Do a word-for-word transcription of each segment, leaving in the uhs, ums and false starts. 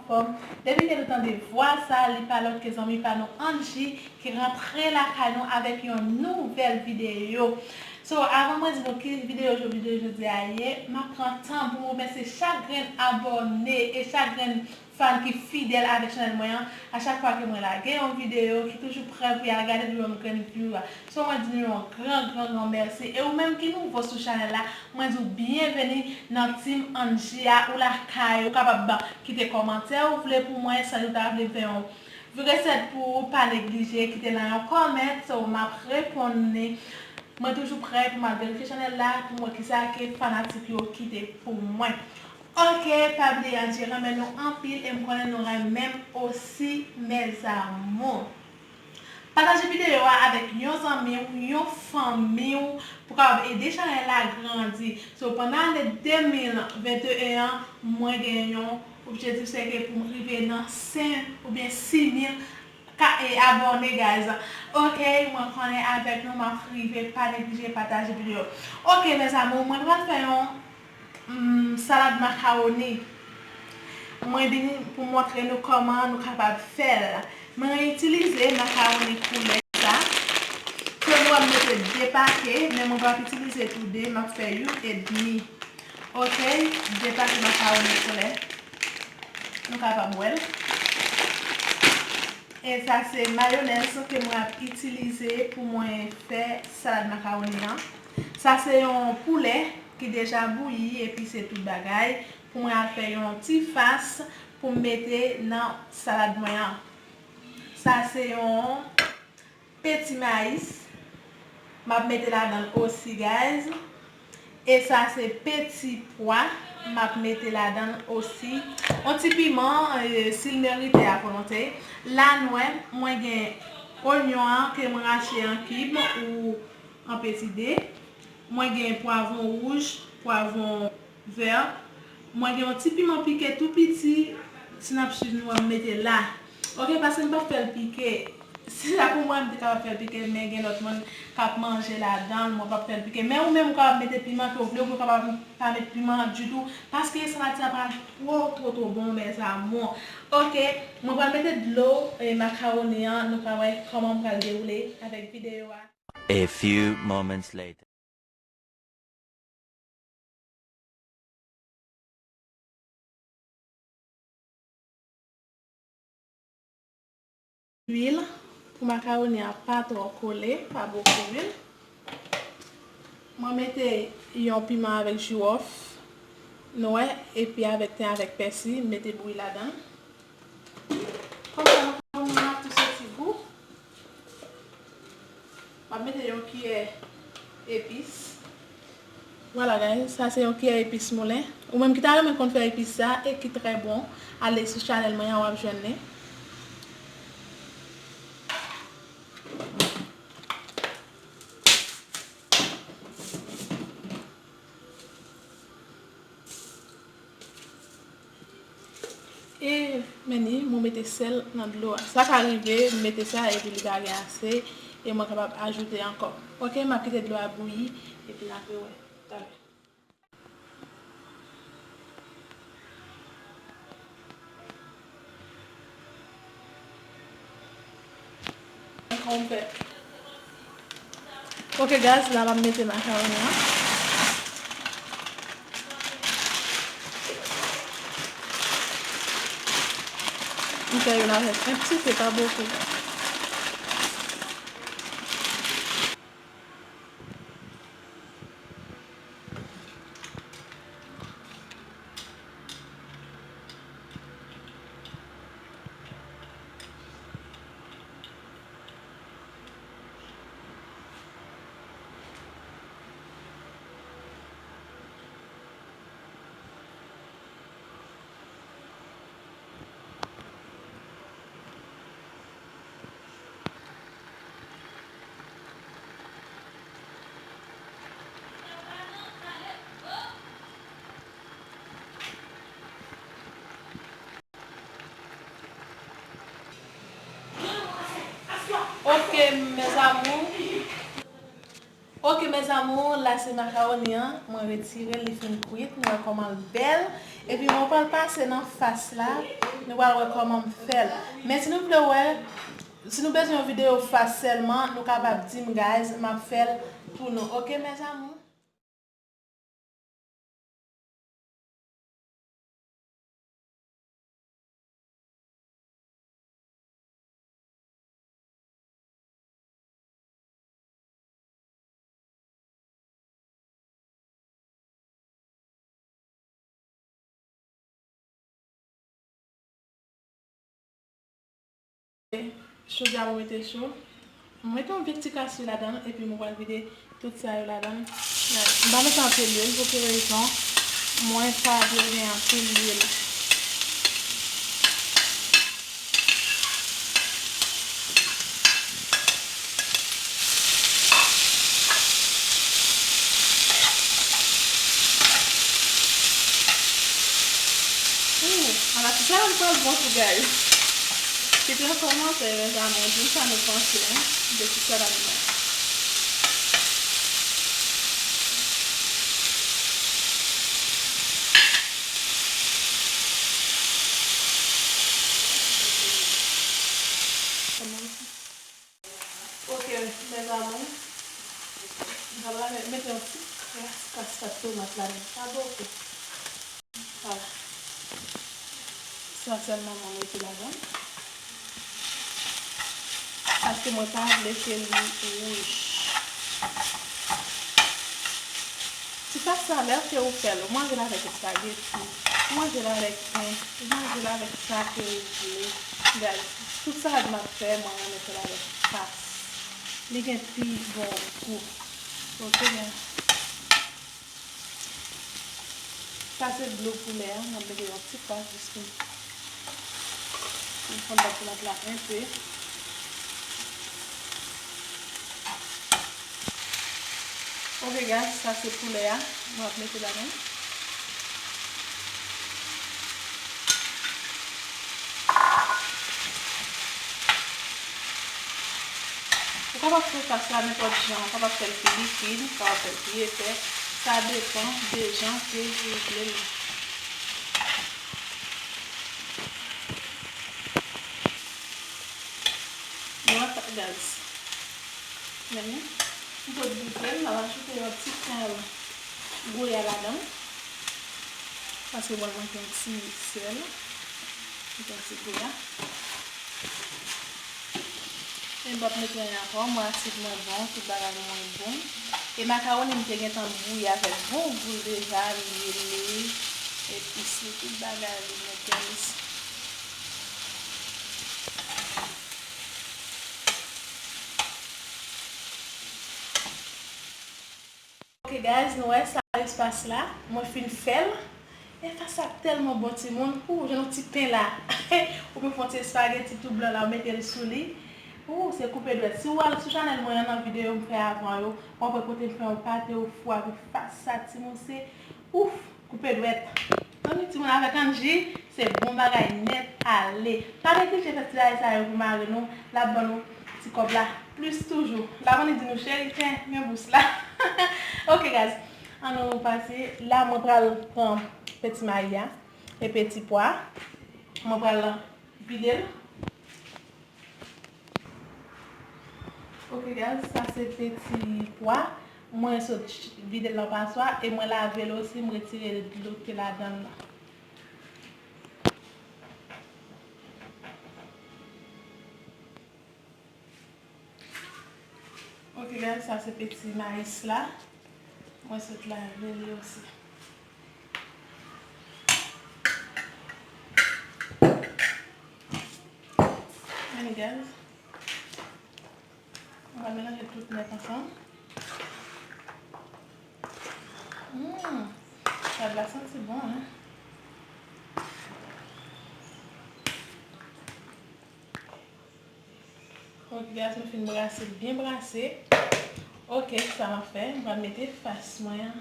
Bon, depi ke nou tande vwa sa, li pa lòt ke zanmi pa nou Angie ki rantre lakay nou avèk yon nouvèl videyo. So, avan mwen di nou ki videyo jodi, videyo jodi a ye, m ap pran tan pou m remèsye chak grenn abòne e chak grenn fan ki fidèl avèk chanèl mwen an. A chak fwa ke mwen lage yon videyo, ki toujou prè pou y al gade pou yon grenn view a. So, mwen di nou yon gran, gran, gran mèsi. E ou menm ki nouvo sou chanèl la, mwen di w byenveni nan Team Angie a, ou lakay, ou kapab kite kòmantè ou vle pou mwen, sa ou ta vle fè yon resèt pou ou, pa neglije kite nan yon comment, so m ap reponn ni. Mwen toujou prè pou m al verifye chanèl la, pou m wè kisa ke fanatik yo kite pou mwen. Ok, pa bliye Angie renmen nou anpil e m konnen nou renmen m osi, mes amours. Pataje videyo a avèk yon zanmi w, yon fanmi w, pou kapab ede chanèl la grandi. So, pandan ane de mil venteyen an, mwen gen yon objektif, se ke pou m rive nan senk oubyen sis mil ka, e, abòne, guys. Ok, mwen konnen avèk nou, m ap rive, pa neglije pataje videyo. Ok, mes amours, mwen pral fè yon mm, salad makawoni. Mwen vin pou montre nou kòman nou kapab fè l. Mwen itilize makawoni koulè sa. Ke mwen mete de pake, men mwen p ap itilize tou de, m ap fè youn edmi. Ok, de pake makawoni koulè. Nou kapab wè l. E sa se mayonèz ke mwen ap itilize pou mwen fè salad makawoni an. Sa se yon poulè ki deja bouyi, epi se tout bagay. Pou mwen al fè yon ti fas pou m mete nan salad mwen an. Sa se yon peti mayis. M ap mete ladan l osi, guys. E sa se peti pwa. M ap mete ladan l osi. Yon ti piman, e, si l merite a volonte. La nou wè, mwen gen onyon an ke mwen rache an kib ou an peti de. Mwen gen pwavwon wouj, pwavwon vè. Mwen gen yon ti piman pike tou piti, si n ap swiv nou, m mete la. Ok, paske m p ap fè l pike. Si se pou mwen, m te kapab fè l pike, men gen lòt moun k ap manje ladan l, mwen p ap fè l pike. Men ou menm, ou kapab mete piman ke w vle, ou kapab pa met piman ditou, paske salad sa pral twò, twò, twò bon, mes amours. Ok, mwen pral mete dlo, e, makawoni an, nou ka wè kòman m pral dewoule avèk videyo a. A few moments later. Lwil pou makawoni an pa twò kole, pa bokou lwil. Mwen mete yon piman avèk jiwòf, nou wè, epi avèk ten, avèk pèsi, m mete bouyi ladan. Konsa, makawoni an ap tou soti gou. M ap mete yon kiyè epis. Vwala, guys, sa se yon kiyè epis moulen. Ou menm ki ta renmen konn fè epis sa e ki trè bon, ale sou chanèl mwen an, w ap jwenn li. E men ni, mwen mete sèl nan dlo a. Sa ka rive, m mete sa epi li pa gen ase, e mwen kapab ajoute ankò. Ok, m ap kite dlo a bouyi, epi n ap rewè talè. Ok, guys, la m ap mete makawoni an. M fè youn avèk en pti pe, pa bokou. Ok, mes amours. Ok, mes amours, la se makawoni an. Mwen retire l, li fin kwit. Nou wè kòman l bèl. Epi mwen pral pase nan fas la. Nou pral wè kòman m fè l. Men si nou vle wè, si nou bezwen yon videyo fas sèlman, nou kapab di m, guys, m ap fè l pou nou. Ok, mes amours? Chodi a mwen mete cho. Mwen mete yon byen ti kas lwil ladan l, epi mwen pral vide tout sa yo ladan l. M pa mete anpil lwil, pou ki rezon mwen pa vle gen anpil lwil. Ooh, ala ti salad pral bon tou, guys. Ti transfòmasyon, mes amours, di m sa nou panse, hein, de ti salad mwen. Ok, mes amours. M pral mete yon ti kras, kras, kras tomat ladan. Sa bon, ok. Vwala. Sa sèlman mwen mete ladan. Paske mwen pa vle ke li wouj. Ti fas sa, lè ke ou fè l, ou manje l avèk espageti, ou manje l avèk pen, ou manje l avèk sa ke ou vle. Guys, tout salad m ap fè, mwen renmen fè l avèk fas. Li gen pi bon gou. Ok, men. Sa se dlo poulè a, m ap mete yon ti kras jis pou m fonn bò tomat la enpe. Ok, guys, sa se poulè a, m ap mete ladan. Ou kapab fè fas la nenpòt jan, ou kapab fè l pi likid, ou kapab fè l pi epè, sa depann de jan ke ou vle l. Mwen pa gaz. Men, m pot vide l, m ap ajoute yon ti kal goya ladan l. Paske mwen manke yon ti sèl. Yon ti goya. E m p ap mete anyen ankò, mwen asid mwen bon, tout bagay mwen bon. E makawoni m te gentan bouyi avèk bon gou l deja, li rele epis li, tout bagay li nèt, guys. Ok, guys, nou wè sa espas la. Mwen fin fè l. E fas la tèlman bon, timoun. Ou jwenn yon ti pen la. Ou mèt fè yon ti espageti tou blan la, ou mete l sou li. Ou se koupe dwèt. Si w al sou chanèl mwen an, nan videyo m fè avan yo, w ap wè kote m fè yon pate o fou avèk fas sa, timoun. Se ouf! Koupe dwèt. Zanmi, timoun, avèk Angie, se bon bagay nèt ale. Pa neglije fè ti bagay sa yo pou mari nou, l ap ban nou ti kòb la plis toujou. L ap annik di nou, cheri, tiens, men bous la. Ok, guys, ann nou pase. La, mwen pral pran peti mayi a e peti pwa. Mwen pral vide l. Ok, guys, sa se peti pwa. Mwen sot ch-, vide l nan paswa e mwen lave l osi, m retire dlo ki ladan l lan. Ok, guys, sa se peti mayis la. Mwen sot lave li osi. Ann, guys. Mwen va melanje tout nèt ansanm. Hum, salad la santi bon, hein? Ok, guys, mwen fin brase, byen brase. Ok, sa m ap fè, m pral mete fas mwen an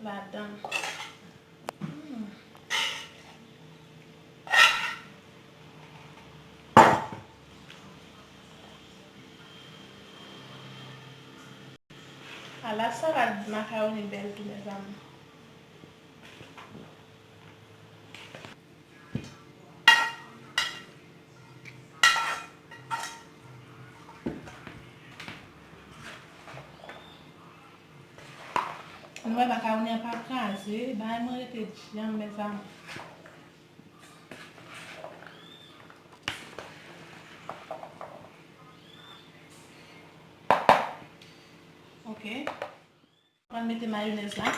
ladan. Hmm. Ala salad makawoni bèl tou, mezanmi. Nou wè makawoni an pa kraze, bay mwen rete djanm, mezanmi. Ok. Mwen mete mayonèz la.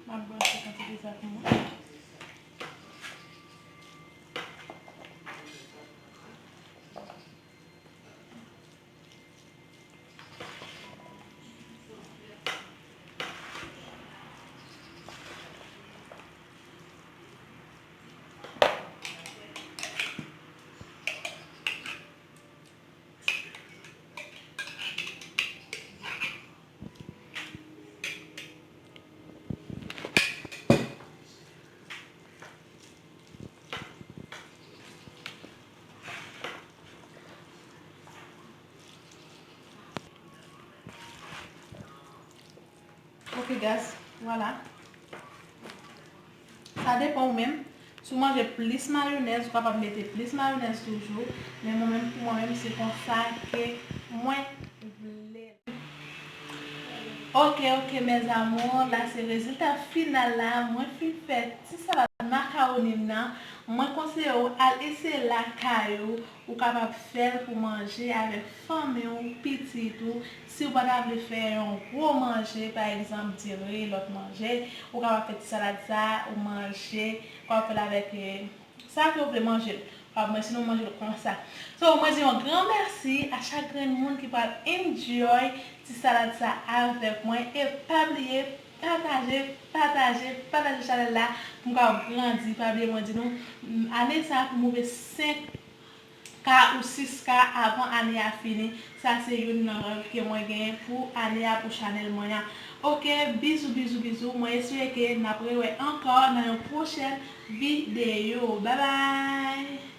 M ap branche kantite sa pou mwen. Ok, guys, vwala. Sa depann ou menm. Si w manje plis mayonèz, ou kapab mete plis mayonèz toujou. Men mwen menm, pou mwen menm, se konsa ke mwen vle l. Ok, ok, mes amours, la se rezilta final la. Mwen fin fè ti salad makawoni m nan. Mwen konseye w al eseye lakay ou. Ou kapab fè l pou manje avèk fanmi w, pitit ou. Si w pa ta vle fè yon gwo manje, pa egzanp, diri, lòt manje, ou kapab fè ti salad sa, ou manje, ou kapab fè l avèk, eh, sa ke w vle manje. Pa mwen, sinon w manje l konsa. So, mwen di yon gran mèsi a chak grenn moun ki pral enjoy ti salad sa avèk mwen. E pa bliye, pataje, pataje, pataje chanèl la pou m ka grandi. Pa bliye, mwen di nou, m, ane sa pou m rive senk K ou sis K avan ane a fini. Sa se youn nan rèv ke mwen genyen pou ane a, pou chanèl mwen an. Ok, bizou, bizou, bizou. Mwen espere ke n ap rewè ankò nan yon pwochèn videyo. Babay!